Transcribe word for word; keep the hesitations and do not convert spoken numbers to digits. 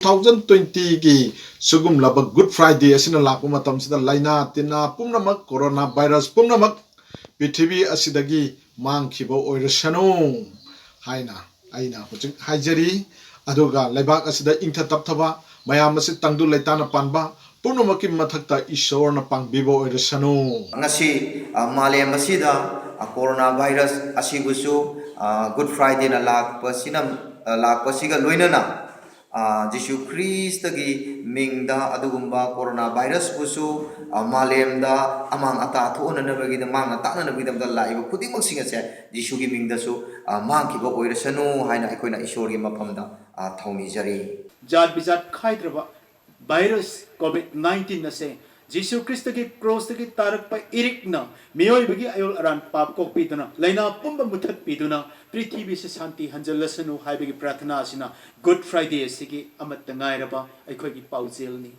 Thousand ꯇ꯭ꯋꯦꯟꯇꯤꯒꯤ ꯁꯤꯒꯨꯝꯂꯕ Good Friday ꯑꯁꯤꯅ ꯂꯥꯛꯄ ꯃꯇꯝꯁꯤꯗ ꯂꯥꯏꯅꯥ ꯇꯤꯟꯅꯥ ꯄꯨꯝꯅꯃꯛ, ꯀꯣꯔꯣꯅꯥ ꯚꯥꯏꯔꯁ ꯄꯨꯝꯅꯃꯛ ꯄ꯭ꯔꯤꯊꯤꯕꯤ ꯑꯁꯤꯗꯒꯤ ꯃꯥꯡꯈꯤꯕ ꯑꯣꯏꯔꯁꯅꯨ ꯍꯥꯏꯅ ꯑꯩꯅ ꯍꯧꯖꯤꯛ ꯍꯥꯏꯖꯔꯤ꯫ ꯑꯗꯨꯒ ꯂꯩꯕꯥꯛ ꯑꯁꯤꯗ ꯏꯪꯊ ꯇꯞꯊꯕ, ꯃꯌꯥꯝ ꯑꯁꯤ ꯇꯪꯗꯨ ꯂꯩꯇꯥꯅ ꯄꯥꯟꯕ, ꯄꯨꯝꯅꯃꯛꯀꯤ ꯃꯊꯛꯇ ꯏꯁꯣꯔꯅ ꯄꯥꯡꯕꯤꯕ ꯑꯣꯏꯔꯁꯅꯨ꯫ ꯉꯁꯤ, ꯑ, ꯃꯥꯂꯦꯝ ꯑꯁꯤꯗ, ꯑ, ꯀꯣꯔꯣꯅꯥ ꯚꯥꯏꯔꯁ ꯑꯁꯤꯕꯨꯁꯨ, ꯑ, Good Fridayꯅ ꯂꯥꯛꯄꯁꯤꯅ, ꯑ, ꯂꯥꯛꯄꯁꯤꯒ ꯂꯣꯏꯅꯅ, ꯑ, ꯖꯤꯁꯨ ꯈ꯭ꯔꯤꯁꯇꯒꯤ ꯃꯤꯡꯗ ꯑꯗꯨꯒꯨꯝꯕ ꯀꯣꯔꯣꯅꯥ ꯚꯥꯏꯔꯁꯄꯨꯁꯨ, ꯑ, ꯃꯥꯂꯦꯝꯗ ꯑꯃꯥꯡ ꯑꯇꯥ ꯊꯣꯛꯍꯟꯅꯅꯕꯒꯤꯗꯃꯛ, ꯃꯥꯡꯅ ꯇꯥꯛꯅꯅꯕꯒꯤꯗꯃꯛꯇ ꯂꯥꯛꯏꯕ ꯈꯨꯗꯤꯡꯃꯛꯁꯤꯡ ꯑꯁꯦ ꯖꯤꯁꯨꯒꯤ ꯃꯤꯡꯗꯁꯨ, ꯑ, ꯃꯥꯡꯈꯤꯕ ꯑꯣꯏꯔꯁꯅꯨ ꯍꯥꯏꯅ ꯑꯩꯈꯣꯏꯅ ꯏꯁꯣꯔꯒꯤ ꯃꯐꯝꯗ, ꯑ, ꯊꯧꯅꯤꯖꯔꯤ꯫ ꯖꯥꯠ ꯕꯤꯖꯥꯠ ꯈꯥꯏꯗ꯭ꯔꯕ ꯚꯥꯏꯔꯁ ꯀꯣꯚꯤꯗ ꯅꯥꯏꯟꯇꯤꯟ ꯑꯁꯦ ꯖꯤꯁꯨ ꯈ꯭ꯔꯤꯁꯇꯒꯤ ꯀ꯭ꯔꯣꯁꯇꯒꯤ ꯇꯥꯔꯛꯄ ꯏꯔꯤꯛꯅ ꯃꯤꯑꯣꯏꯕꯒꯤ ꯑꯌꯣꯜ ꯑꯔꯥꯟ ꯄꯥꯞ ꯀꯣꯛꯄꯤꯗꯨꯅ ꯂꯥꯏꯅꯥ ꯄꯨꯝꯕ ꯃꯨꯊꯠꯄꯤꯗꯨꯅ ꯄ꯭ꯔꯤꯊꯤꯕꯤꯁꯤ ꯁꯥꯟꯇꯤ ꯍꯟꯖꯜꯂꯁꯅꯨ ꯍꯥꯏꯕꯒꯤ ꯄ꯭ꯔꯥꯊꯅꯥ ꯑꯁꯤꯅ Good Friday ꯑꯁꯤꯒꯤ ꯑꯃꯠꯇ ꯉꯥꯏꯔꯕ ꯑꯩꯈꯣꯏꯒꯤ ꯄꯥꯎꯖꯦꯜꯅꯤ꯫